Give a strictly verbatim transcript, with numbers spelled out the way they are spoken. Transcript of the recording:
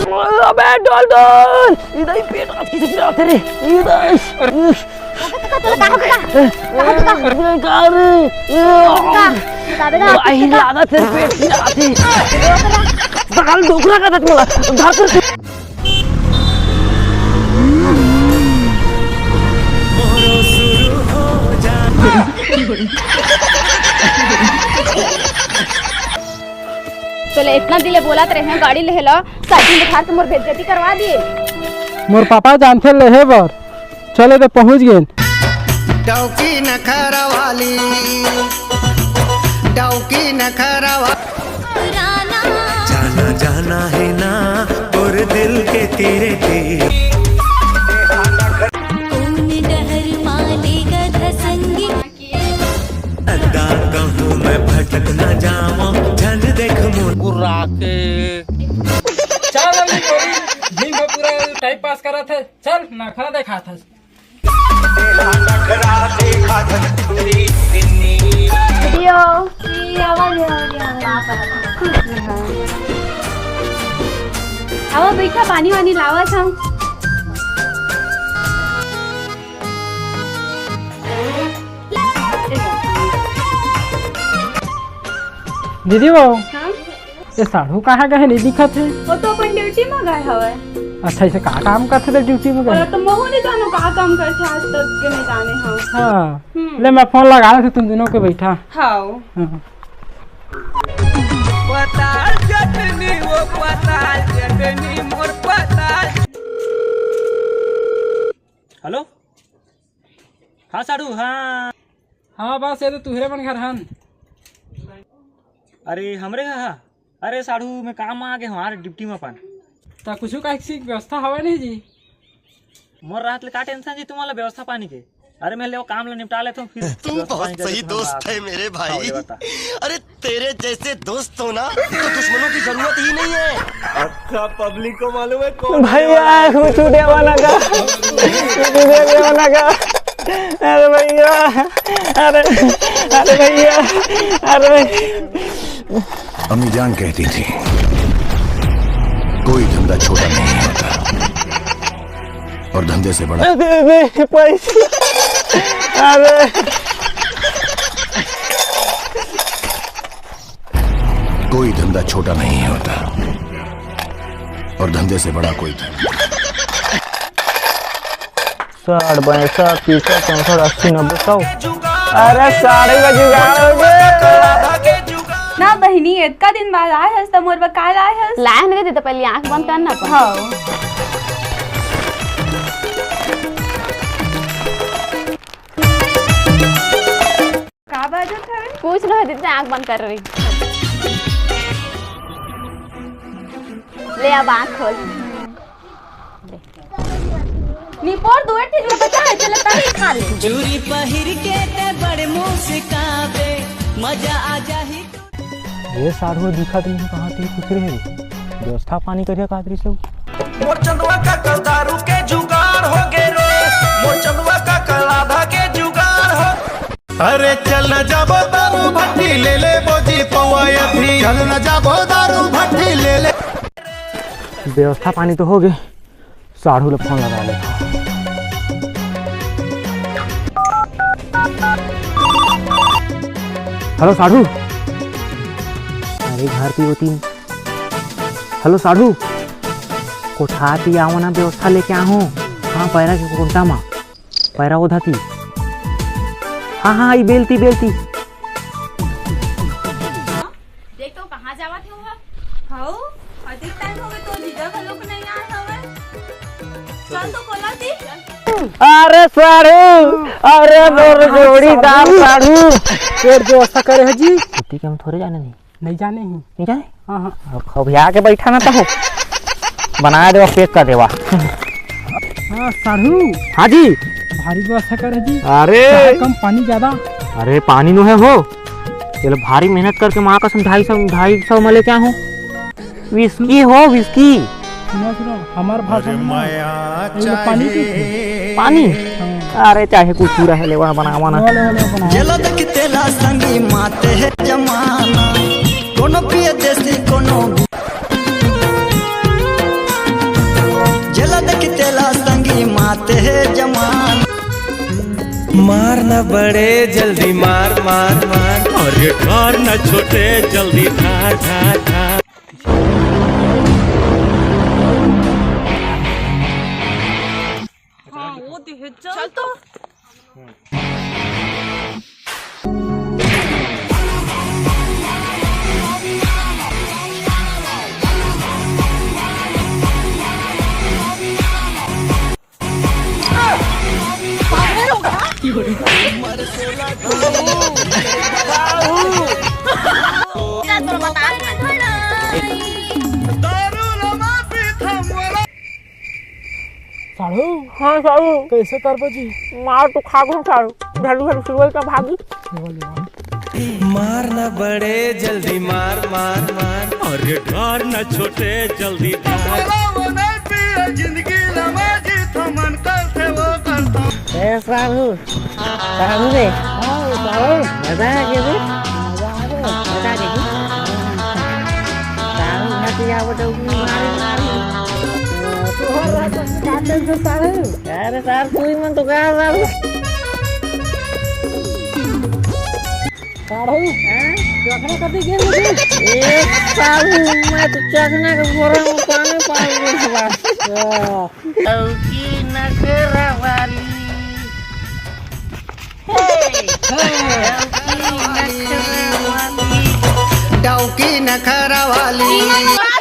अबे, डाल, डाल। इधर ही पेट काट के पिरात हे रे। इधर। अरे, का, का, का, का, का, का, का, का? अरे, का रे? का? का बे, का? अरे, लागत हे, पेट पिरात हे। का? सकाल डोकरा का दत मला। धर कर। तोले इतना दिन ले बोलत रहे हँव गाड़ी लेहे ला, साइकिल दिखा के मोर बेइज्जती करवा दिए। मोर पापा जानथे लेहे बर, चले तो पहुँच गेन। डौकी नखरा वाली, डौकी नखरा वाली। जाना जाना हे ना तोर दिल के तीरे तीर। कौन डहर मालेगा धसंगी। अदा कहूँ मैं भटक न जाऊँ, झन देख मुड़। गुर्रा के। चल अभी गोरी, दिन भर पूरा टाइम पास करत हे। चल नखरा देखात हस। वीडियो। ए, आवा, आवा, आवा। खुश रहा। आवा, बैठा, पानी वानी लावत हँव। दीदी वो, हाँ? ये साढ़ू कहाँ गए, नहीं दिखत हे? वो तो अपन ड्यूटी में गए हवय। अच्छा, इसे का काम करथे ते ड्यूटी में गए? ओला तो महू नहीं जानो का काम करथे, आज तक के नहीं जाने हँव। हाँ। हम्म। ले, मैं फोन लगा लेथँव तुम दोनों के, बैठा। हाँ। हाँ। पताल चटनी, वो पताल चटनी, मोर पताल। हेलो, हाँ साढ़ू, हाँ। हाँ बस, ये तो तुहरे मन घर हन। अरे हमरे घर, हाँ। अरे साढ़ू, मैं काम में आ गे हँव, हाँ, ड्यूटी में अपन। त कुछू का ऐसी व्यवस्था हवय नहीं जी? मोर रहत ले का टेंशन जी तुम्हारा व्यवस्था पानी के? अरे मैं ले वो काम ला निपटा लेथँव, फिर तुम व्यवस्था बहुत पानी के सही देखना दोस्त आप। है मेरे भाई। हाँ, ये बता। अरे तेरे जैसे दोस्त हो ना, तो दुश्मनों की जरूरत ही नहीं है। अच्छा, पब्लिक को मालूम है कौन भैया, कुछ देवा ना का, कुछ देवा ना का। अरे भैया, अरे, अरे भैया, अरे। अम्मी जान कहती थी, कोई धंधा छोटा नहीं होता और धंधे से बड़ा। अरे, अरे, पैसे। अरे। कोई धंधा छोटा नहीं होता और धंधे से बड़ा कोई धंधा। साठ बाईस, साठ, तीस, चौसठ, अस्सी, नब्बे, सौ। अरे, साढ़ू का जुगाड़ हो गे। ना बहिनी, एतका दिन बाद आए हस, त मोर बर का लाए हस? लाए हन रे, त पहले आँख बंद करना अपन। हाँ। का बाजत हवे? कुछ नहीं, दीदी, आँख बंद कर रही। ले, अब आँख खोल। निपोर दुए ठिन में बचा है, चले तभी खा ले। चूरी पहिर के ते बड़ मुस्काबे, मजा आ जाही। ये साढ़ू दिखत नहीं, कहाँ ते कुछ रहे। व्यवस्था पानी करिया कादरी से। मोर चंदवा का कल दारू के जुगाड़ हो गे रे, मोर चंदवा का कल आधा के जुगाड़ हो। अरे चल न जाबो दारू भट्टी ले ले बोजी पौवा अभी। चल न जाबो दारू भट्टी ले ले। व्यवस्था पानी तो हो गे, साढ़ू ला फोन लगा ले। हेलो साढ़ू, अरे घर पी होती। हेलो साढ़ू, कोठा ती आओ ना, व्यवस्था लेके आहूँ। हाँ, पैरा के कोंटा मा। पैरा ओधा ती। हाँ, हाँ, ई बेलती, बेलती। देख तो कहाँ जावत हे ओहा? हऊ, अधिक टाइम हो गए तो जीजा घलो के नहीं आए हवे। चल तो कोला दी। अरे साढ़ू, अरे मोर जोड़ीदार साढ़ू। पेट व्यवस्था करे है जी। छुट्टी के हम थोड़े जाने नहीं। नहीं जाने ही। नहीं जाने? हाँ, हाँ। अब, अब यहाँ के बैठा ना तो हो। बना देवा, पैक कर देवा। हाँ, साढ़ू। हाँ जी। भारी व्यवस्था करे जी। अरे। चाय कम, पानी ज्यादा। अरे, पानी नो है हो। चलो, भारी मेहनत करके माँ कसम ढाई सौ, ढाई सौ में लेके आया हूँ। विस्की हो, विस्की। सुनो, सुनो, हमार भाषा में ना, ये लो पानी पीते। पानी? हाँ। अरे, चाहे कुछ पूरा है, लेवा बनावा ना। लो, लो, लो, बनाओ। जेला देख तेला संगी माते है जमाना, कोनो पिए देसी, कोनो भी। ते जमान। मार न बड़े, जल्दी मार, मार, मार। अरे ढार न छोटे, जल्दी ढार, ढार, ढार। हाँ, वो दे, चल तो। साढ़ू। हाँ साढ़ू। कैसे करबो जी? मार तो खा गो साढ़ू। ढलू ढलू सिवल का भागी। मार न बड़े, जल्दी मार, मार, मार। अरे ढार न छोटे, जल्दी ढार। जिंदगी लमाजी थमन करथे वो करथन। ए साढ़ू, साढ़ू रे। हाँ, साढ़ू। मजा आ गया रे। मजा आ गया। मजा आ गया जी। साढ़ू, यहाँ से जाओ तो मारे, मारे। तोहर रात में का टेंशन साढ़ू? अरे साढ़ू, तू ही मन तो कहा साढ़ू। साढ़ू, हाँ? चखना कति गेल जी? ए साढ़ू, मैं तो चखना के बोरा में पानी पाल गया बा। हाँ। लौकी नखरा वाली। हे! हे! लौकी नखरा वाली। डौकी नखरा वाली।